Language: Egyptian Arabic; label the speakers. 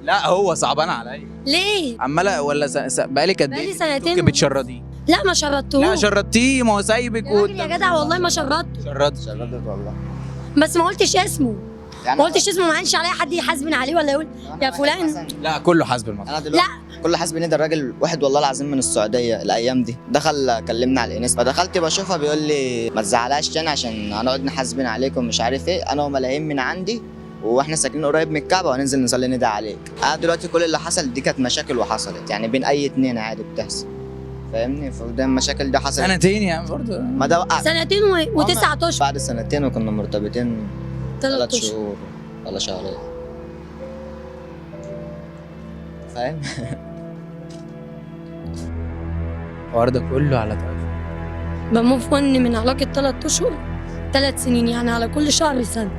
Speaker 1: لا هو صعبان عليا.
Speaker 2: ليه؟
Speaker 1: عماله ولا بقالك قد
Speaker 2: بقالي
Speaker 1: ايه
Speaker 2: سنتين.
Speaker 1: بتشرديه؟
Speaker 2: لا ما شردتهوش.
Speaker 1: لا شردتيه، ما هو سايبك.
Speaker 2: يا راجل يا جدع والله ما شردته.
Speaker 1: شردت.
Speaker 3: شردت والله.
Speaker 2: بس ما قلتش اسمه.
Speaker 3: يعني
Speaker 2: ما قلتش اسمه، ما عانش عليا حد يحاسبني عليه ولا يقول يا فلان.
Speaker 1: لا كله حاسب الموضوع.
Speaker 3: انا دلوقتي لا كل حاسب ان ده الراجل واحد والله العظيم من السعودية الايام دي، دخل كلمنا على الانستا، فدخلت بشوفها بيقول لي ما تزعلهاش تاني عشان هنقعد نحاسبين عليكم مش عارف ايه، انا وملايين من عندي واحنا ساكنين قريب من الكعبة وهننزل نصلي ندعي عليك. انا دلوقتي كل اللي حصل دي كانت مشاكل وحصلت يعني بين اي اتنين عادي بتحصل، فاهمني؟ فده المشاكل دي حصلت
Speaker 1: سنتين يعني برضه.
Speaker 3: ما ده وقع
Speaker 2: سنتين وتسعة اشهر.
Speaker 3: بعد سنتين وكنا مرتبطين
Speaker 2: 3
Speaker 3: 3
Speaker 2: اشهر
Speaker 3: شهور ولا شهرين، فاهم؟
Speaker 1: الحوار ده كله على طرف.
Speaker 2: ب move on من علاقة 3 اشهر 3 سنين، يعني على كل شهر سنة.